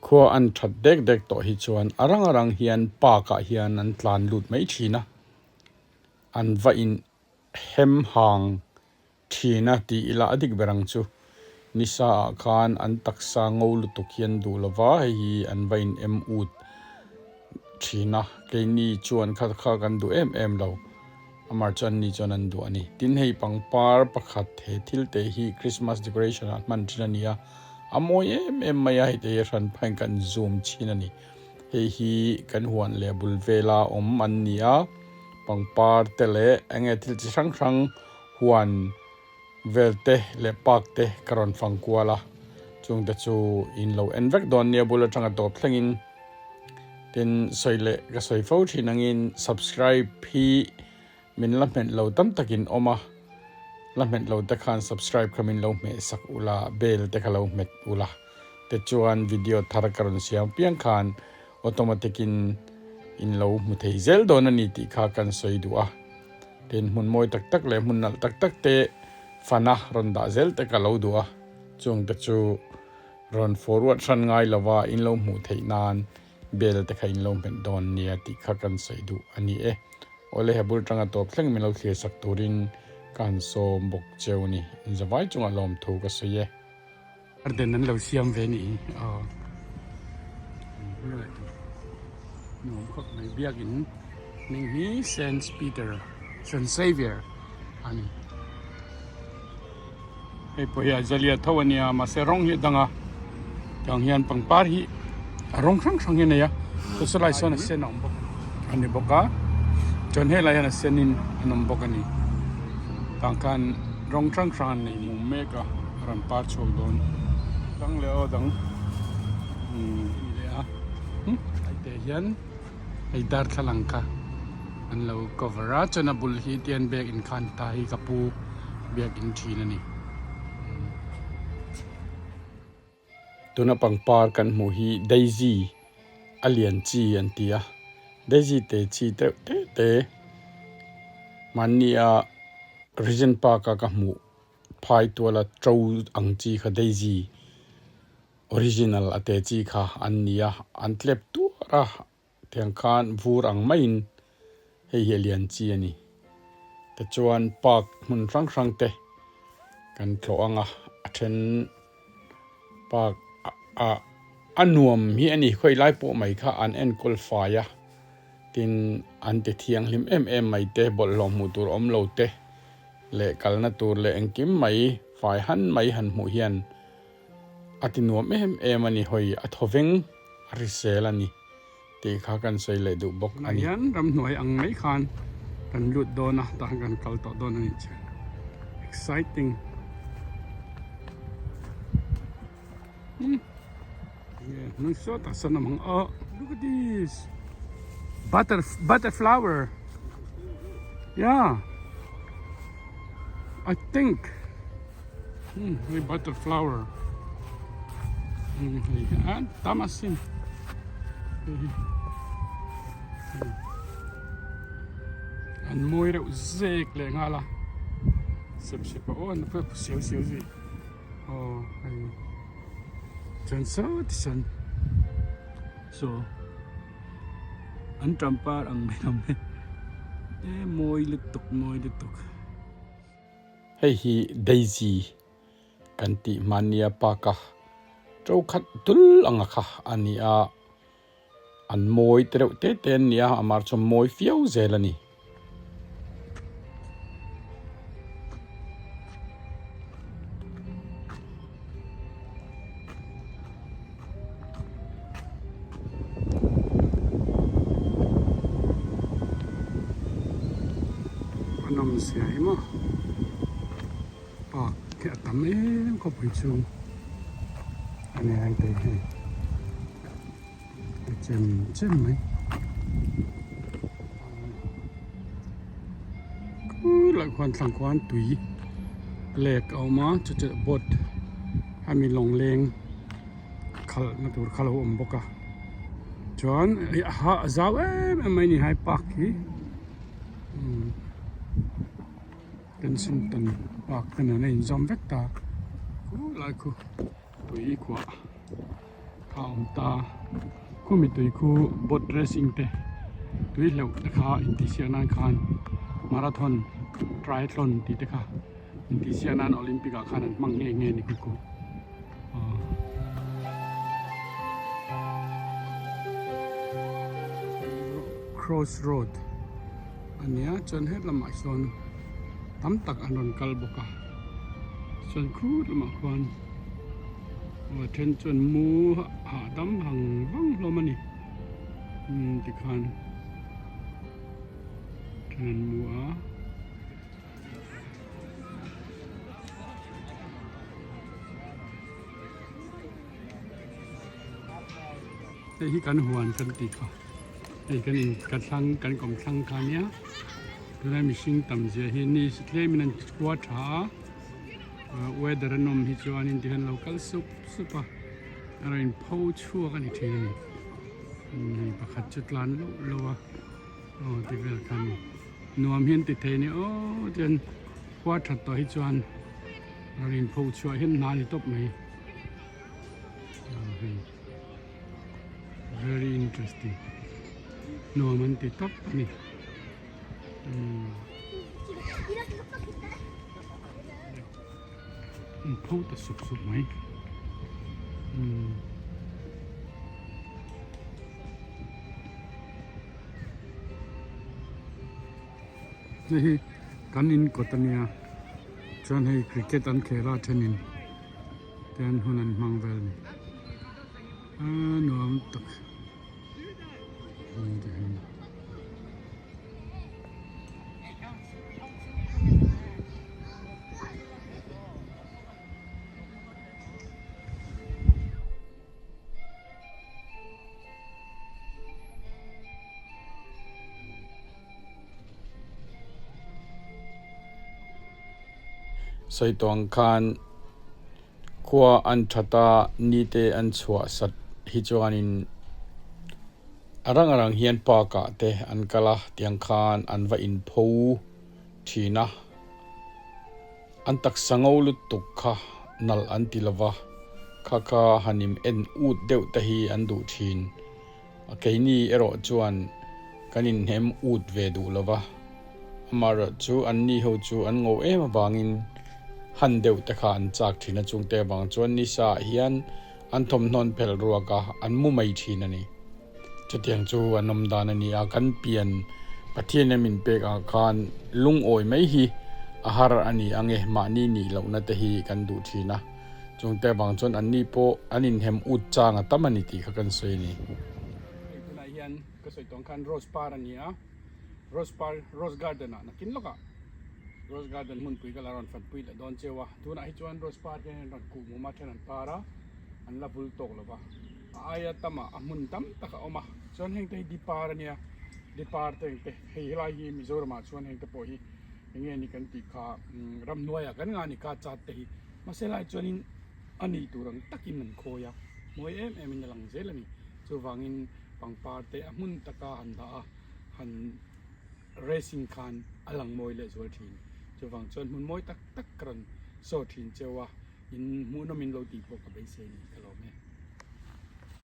Khua an that dek dek tawh hi chuan a rang a rang hian park ah hian an tlan lut mai thin a, an va in hem hang thin a tih ila a dik ber ang chu. Nisa ah khan an taksa ngo lutuk hi an duh lova hei hi an va in em ut thin a, keini chuan kha kha kan duh em em lo. Amar chuan ni chuan an duh a ni. Tin hei pangpar pakhat he thil te hi Christmas decoration ah hman thin a ni a, a mawi em em mai a, hei te hi hran phain kan zoom chhin a ni. Hei hi kan huan leh bul vela awm an ni a, pangpar te leh eng nge thil chi hrang hrang huan vel te leh park te ka rawn fang kual a, chung te chu in lo en vek dawn nia bul atanga tawp thlengin. Tin sawi leh ka sawi fo thin angin subscribe hi min la hmet lo tam takin awm a, la hmet lo te khan subscribe kha min lo hmeh sak ula, bell te kha lo hmet ula tichuan video thar ka rawn siam piang khan automatic in in lo hmu thei zel dawn a ni tih kha kan sawi duh a. Tin hmun mawi tak tak leh hmun nalh tak tak te fana rawn dah zel te ka lo duh a, chung te chu Rawn forward hran ngai lova in lo hmuh theih nan bell te kha in lo hmet dawn nia tih kha kan sawi duh a ni e. Awle he bul tanga tawp thleng min lo thlir sak turin ka han sawm bawk cheu ni. In zavai chungah lawmthu ka sawi e. Garden an lo siam ve nih hi aw. Nuam khawp mai biakin hming hi Saint Peter Saint Xavier a ni. Hei pawh hi azalea tho a nia mahse rawng hi a dang a tiang hian pangpar hi a rawng hrang hrang hi a nei a chu chu lai sawn a sen a awm bawk a ni bawk a chuan helai hian a sen in an awm bawk a ni tah khan rawng hrang hrang an nei mum mek a a rawn par chhuak dawn dang leh aw dang umm a ni leh a hei te hian hei darthlalang kha an lo cover a chuan a bul hi tian biak in khan ta hi ka pu biak in thin a ni. Tuna pangpar kan hmuh hi daisy a lian chi an ti a daisy te chi deuh te te mahni a Regent Park a ka hmuh phai tuala to ang chi kha daisy. Original a te chi kha an ni a, an tlep tuar a, tiang khan vur ang maiin hei hi a lian chi a ni. Tichuan park hmun hrang hrang te kan tlawh ang a, a then park ah a nuam hi a ni, khawi lai pawh mai kha an enkawl fai a, tin an ti thianghlim em em mai te, bawlhhlawh hmuh tur awm lo te leh kalna tur leh engkim mai fai han mai han hmuh hian A ti nuam em em a ni hawi, a thaw veng a hrisel a ni tih kha kan sawi leh duh bawk a ni. Tunah hian ramhnuai ang mai khan kan lut dawn a, tah hian kan kal tawh dawn a ni che. Exciting. Hmm. Yeah, nang sawtah sawn awm ang aw. Look at this. Butter butterflower. Yeah. I think. Hmm, hei butter flower. Hmm, hei a tam asin. Hei hi. Hmm. An mawi reuh zek leh nghal a. Sep sep a aw an phu siau siau zui. Aw hei. Chuan saw ti sawn. So an tampar ang mai awm e. E mawi lutuk mawi lutuk. Hei hi Daisy kan tih hmania park a to khat dul anga kha a ni a, an mawi te reuh te te an ni a, amah chuan mawi viau zel a ni. A nawm zia hi maw park hi a tam em khawpui chhung a ni ang tih hi a chem chem mai khulai khuan thlang khuan tui lake a awm a chu chu boat hemi lawngleng. khalh na tur kha lo awm bawk a chuan a zau em em mai a ni hai park hi umm Kensington park te nen a inzawm vek ta khulai khu tui khuah. kha a awm ta khumi tui khu boat racing te tui hleuh te kha intihsiak nan khan marathon triathlon tih te kha intihsiak nan olympic ah khan an hmang nghe nghe a ni khu khu aw. Cross road a nia chuan helamah sawn tam tak an rawn kal bawk a chuan khur lamah khuan aw a then chuan mu hahdam vang vang hlawm a ni umm tikhan then an mu a. Hei hi kan huan kan tih kha hei kan in ka thlang kan kawm thlang kha nia tunlai mihring tam zia hi ni tlemin an khua tha a ah weather a nawm hi chuanin tikhan lo kal sup sup a a rawn in pho chhuak a ni thin a ni hei pakhat chu tlan loh loh a aw ti vel kha a ni nuam hian ti thei a ni aw chuan khua that tawh hi chuan a rawn in pho chhuah hian hna a ni tawp mai. Very interesting nuam an ti tawp a ni an pho ta sup sup mai hei hi kan in kawt a nia chuan hei cricket an khel a thenin. Te an hun an hmang vel a ni a nuam tak a ni. Sawi tawh ang khan khua an that a ni te an chhuah sat hi chuanin a rang a rang hian park ah te an kal a tiang khan an va inpho thin a an taksa ngo lutuk kha nalh an ti lova kha kha han in en ut deuh te hi an duh thin. A keini erawh chuan kan inhnem ut ve duh lo va, amaherawh chu anni ho chu an ngo em avangin han deuh te kha an chak thin a, chungte avang chuan nisa ah hian an thawmhnawn phelh ruak a, an mu mai thin a ni. Chutiang chu an awm dan a ni a, kan pian Pathian em inpek ah khan lungawi mai hi a har a ni ang e, mahni nih lohna te hi kan duh thin a. Chungte avang chuan anni pawh an inhem ut chang a tam a ni tih kha kan sawi a ni. Hei tunah hian ka sawi tawng khan Rose par a ni a, Rose par, Rose Garden ah nakin lawkah Rose Garden hmunpui ka la rawn fanpui leh dawn cheu a, tunah hi chuan Rose par hian an rawn kuh mum a, then an par a, an la vul tawk lo va, a aia tamah a hmun tam tak a awm a, chuan heng te hi di par a nia, di par te engte hei helai hi Mizoramah chuan heng te pawh hi eng nge ni kan tih kha ramhnuaiah kan ngah a ni ka chat te hi. Mahse lai chuanin a nih tur ang takin an khawi a, mawi em em in a lang zel a ni. Chuvangin pangpar te a hmun taka han dah a, han racing khan a lang mawi leh zual thin. Chuvang chuan hmun mawi tak tak ka rawn saw thin cheu a, in hmuhnawm in lo tih pawh ka beisei a ni ka lawm e.